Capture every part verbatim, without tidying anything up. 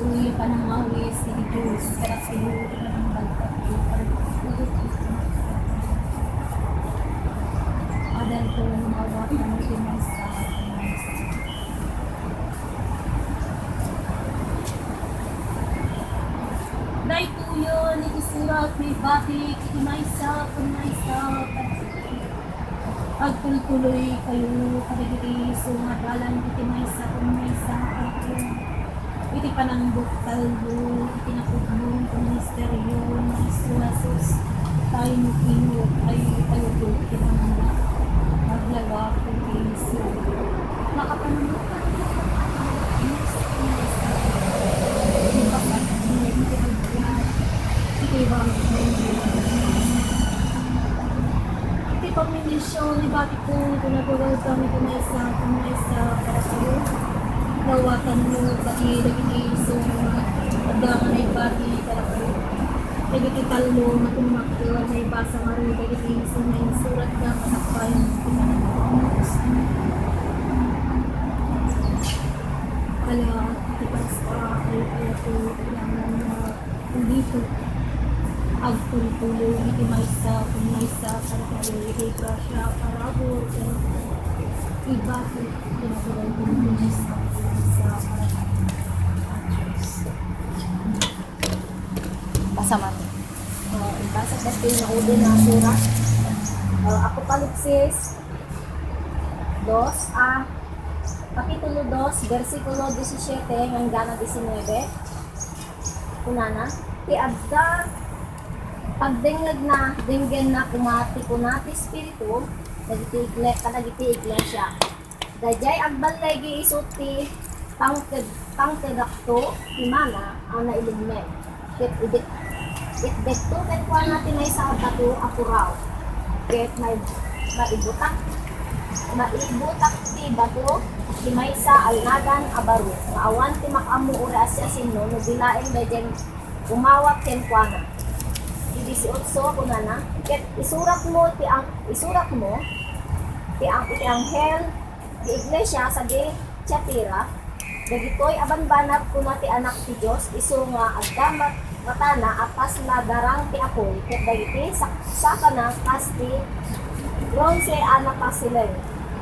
Uy, panangawis iti Dios, kadakayo ti panangbalbaliw, kadakayo ti panangbalbaliw. Adalko, mawatan iti maysa, maysa. Daytoyen iti surat maibatik iti maysa ken maysa. Agtultuloykayo kadagiti isu nga adalan iti maysa ken maysa a panagbiag iti panangbuttalyo iti napudno nga misterio ni Cristo Jesus, ta inut-inut a ipayuto iti panagbiag. Aglawa ken isu. Makapanunot Iti pagmendisyon, ibatikko ti nagawagam iti maysa ken maysa kadakayo. Dawatanyo pay dagiti isu nga adda nga naibati kadakayo. Dagiti tallo nga tummakder, naibasa ngarud dagiti isu nga insuratda nga sakbay ti panagbiag. Ala, iti Paska, ay, ay, ay, kailangan nga ulito. Agtultuloy iti maysa ken maysa kadakayo iti grasia, parabur, ken ibati ti nagawagam iti maysa ken maysa kadakayo. Basa man. Ah, ibasa ta ti naudi nga surat. Ah, Apokalipsis dos, ah, Kapitulo dos, bersikulo disisiete nganggana disinuebe. Kunana, ti adda pagdengngegna, denggenna koma ti kuna ti Espiritu dagiti igle-, kadagiti iglesia. Daydiay agballigi isu ti pangted-, pangtedakto ti mana a nailemmeng. Ket idi-, itdekto kenkuana ti maysa a bato a puraw, ket mai-, maibutak, maibutak ti bato ti maysa a nagan a baro nga awan ti makaammo uray a siasino no di laeng daydiay umawat kenkuana. Ti disiotso, kunana, ket isuratmo ti ang-, isuratmo ti ang-, iti anghel ti iglesia sadi Tiatira, dagitoy a banbanag kuna ti Anak ti Dios, isu nga adda mat-, matana a kas nadarang ti apuy, ket dagiti sak-, sakana kas ti bronse a nakasileng.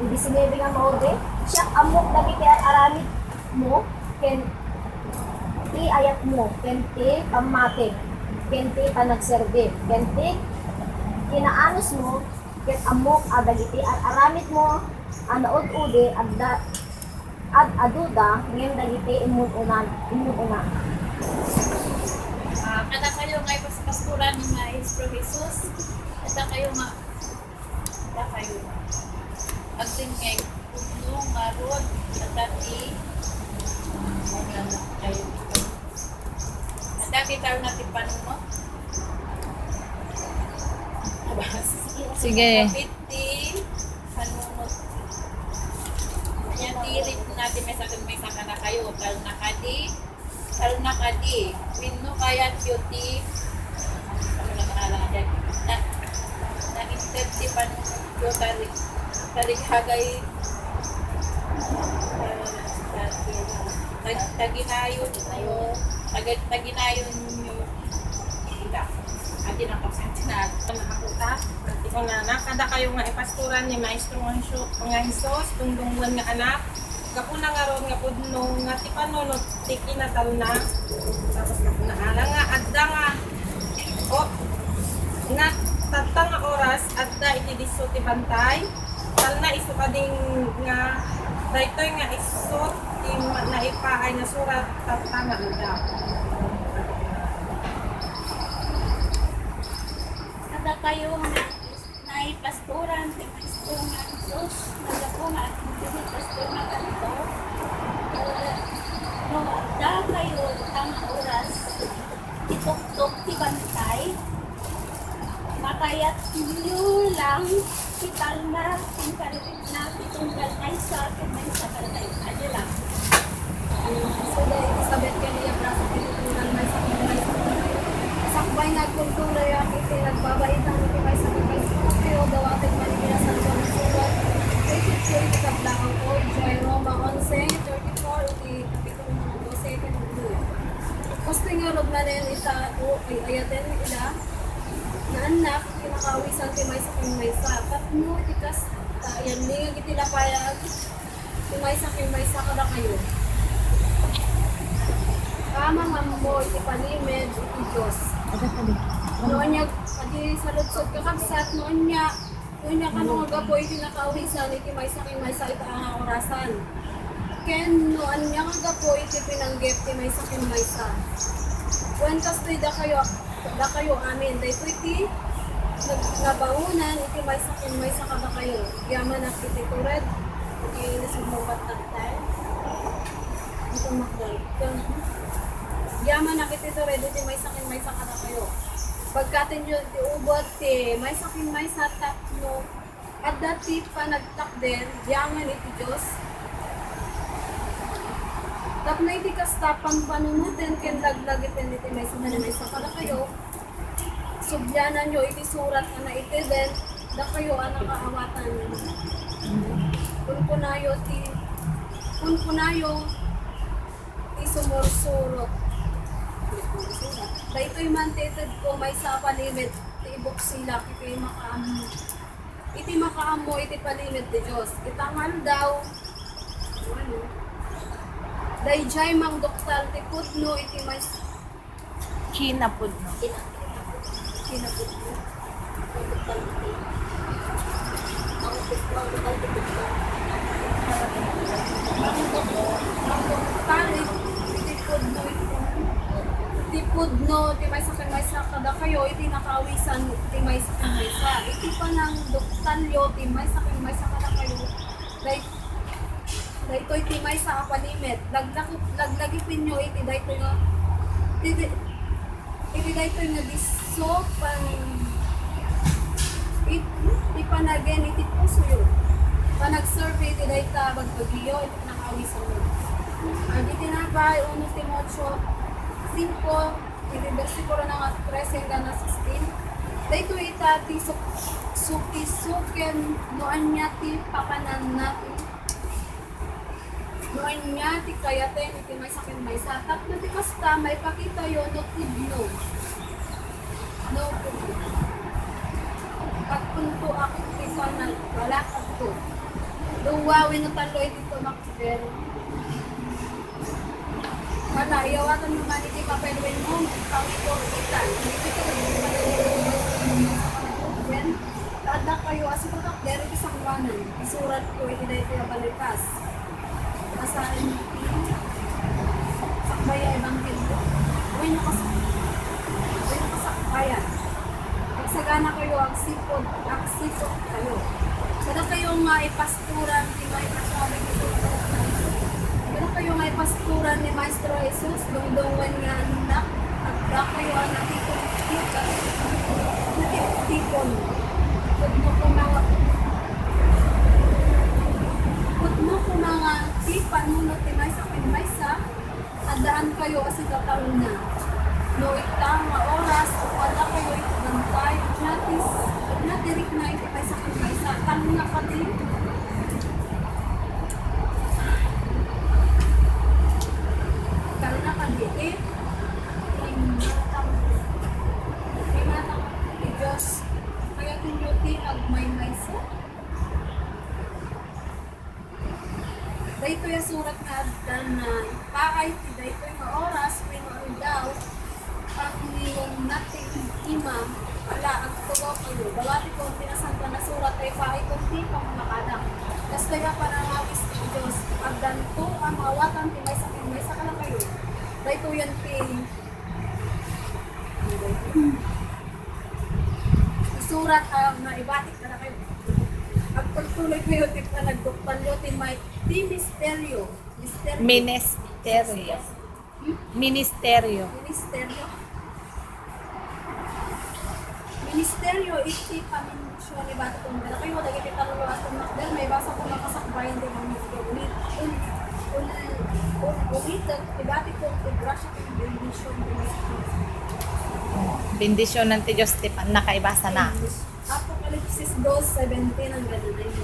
Iti disinuebe nga maudi, siak ammok dagiti ar-aramidmo, ken ti ayatmo, ken ti pammatim, ken ti panagserbi, ken ti kinaanusmo, ket ammok a dagiti ar-aramidmo a naud-udi adda, ad-aduda, ngem dagiti immun-una, immun-una. Ah, kadakayo nga ipas-, pastoran ni Maestro Jesus, kadakayo nga, kadakayo nga agdengngeg, pudno ngarud, adda ti, adda ti talna ti panunot. Sige. Panunot. Ania ti ritmo ti maysa ken maysa kadakayo, talna kadi, talna kadi, wenno kayatyo ti, ano na pangalan nga diay? Na, nainted ti panunotyo, tari-, tarigagay, tag-, taginayonyo, tag-, taginayonyo, Ida, adi nang kapsatinan. Nakakuta, iti kunana, kadakayo nga ipastoran ni Maestro nga Hesu-, nga Jesus, dungdungngoen nga anak, gapuna ngarud nga pudno nga ti panunot ti kinatalna. Tapos gapuna ala nga adda nga, o, nga tatta nga oras, adda iti disso ti bantay, Talna isu kadi nga daytoy nga isu ti ma-, naipaay nga surat tatta nga aldaw. Kadakayo nga naipastoran ti Maestro nga Jesus, naggapu nga agingga ti pastor nga ganito, eh, no addakayo tatta nga oras, ti tuktok ti bantay, makayatyo lang ti talna, ti talna, ti tunggal maysa, ken maysa kadakayo. Adu lang. Isuda Elizabeth ken ni Abraham ti tutunan maysa ken maysa. Sakbay nga agtultuloyan iti nagbabaitan iti maysa ken maysa kadakayo, dawaten man iti Nasantoan a Surat. Iti tabla, Joy, Roma onse, thirty-four, iti kapitulo dose ken uno. Manen ita, o, ay, ayaten ila, nga annak, kinakaawisan ti maysa ken maysa. Tapno iti kasta, yamningag iti lapayag ti maysa ken maysa kadakayo. Amangan mo iti palimed iti Dios. No ania, adi saludsod, kakabsat, no ania, no ania kano nga gapu iti nakaawisan iti maysa ken maysa ita nga orasan. Ken no ania nga gapu iti pinanggep ti maysa ken maysa. Wen kastoy dakayo, dakayo amin. Daytoy ti nag-, nabangonan iti maysa ken maysa kadakayo. Yamanak iti tured, iti nasumukat tattay. Ito makdal. Yamanak iti tured, iti maysa ken maysa kadakayo. Pagkatenyo ti ubot ti maysa ken maysa tapno adda ti panagtakder, yaman iti Dios. Tapno iti kasta, panpanunoten ken laglagipten iti maysa ken maysa kadakayo, subliananyo iti surat a naiteden dakayo a nakaawatan. Kunkunayo ti, kunkunayo ti sumursurot. Daytoy man ti itedko maysa a palimed ti ibuksila iti makaammo. Iti makaammo iti palimed ti Dios. Ita nga aldaw, ano, daydiay mangduktal ti pudno iti maysa. Kinapudno. Kinapudno. Mangduktal ti, mangduktal ti pudno. Mangduktal iti pudno iti, iti pudno ti maysa ken maysa kadakayo, iti nakaawisan ti maysa ken maysa. Iti panangduktalyo ti maysa ken maysa kadakayo, day-, daytoy ti maysa a palimed. Laglagi-, laglagipenyo iti daytoy nga, ti, ti, iti daytoy nga disso pan-, it-, ipanagen iti pusoyo. Panagserbi iti dayta bagbagiyo, iti nakaawisanyo. Adi tinapay, uno Timoteo singko, iti bersikulo na nga trese hanggang na sixteen. Daytoy ita ti suk-, sukisuken no ania ti papananna, no ania ti kayaten iti maysa ken maysa. Tapno ti kasta, maipakitayo no pudno. No pudno. Agkuntoak ti panagbalakadko. Dua wenno tallo iti tumakder. Hala, iyawatanyo man iti papel wenno pangikurkitan. Iti wen, ta addakayo a sipatapder iti sangoanan. Isuratko iti daytoy a balikas. Basaen ti sakbay a ebanghelio. Wenno kas-, wenno kasakbayan. Agsaganakayo, agsipud, agsipudkayo. Kadakayo nga ipastoran ti may-, kadakayo nga ipastoran ni Maestro Jesus, dungdungngoen nga annak, addakayo a natipon-, natipon. Pudno koma nga, pudno koma nga ti panunot ti maysa ken maysa, Addaankayo a sikatalna. No ita nga oras, adakayo iti bantay, ania ti, ania ti rikna iti maysa ken maysa. Talna kadi, talna kadi iti imatang, imatang ti Dios. Kayatenyo ti agmaymaysa. Daytoy a surat nga adda naipaay ti daytoy nga oras wenno aldaw, pagniumna ti imam, ala, agtugawkayo. Dawatikon ti Nasantoan a Surat a ipaayko ti pammakada. Kastoy a panangawis ti Dios, addanto a maawatan ti maysa ken maysa kadakayo. Daytoyen ti surat a maibatik kadakayo. Agtultuloykayo ti panagduktalyo ti may, ti misterio. Misterio. Ministerio. Hmm? Ministerio. Ministerio. Ministerio iti pamindisyon. Ibatikon kadakayo dagiti tallo a tumakder, maibasakon a kasakbayan ti pamindisyon. Uni-, un-, un-, un-, unitek, ibatikon ti grasia ken bendisyon ti Dios. Bendisionan ti Dios ti pannakaibasana. Apokalipsis dos seventeen hanggang nineteen.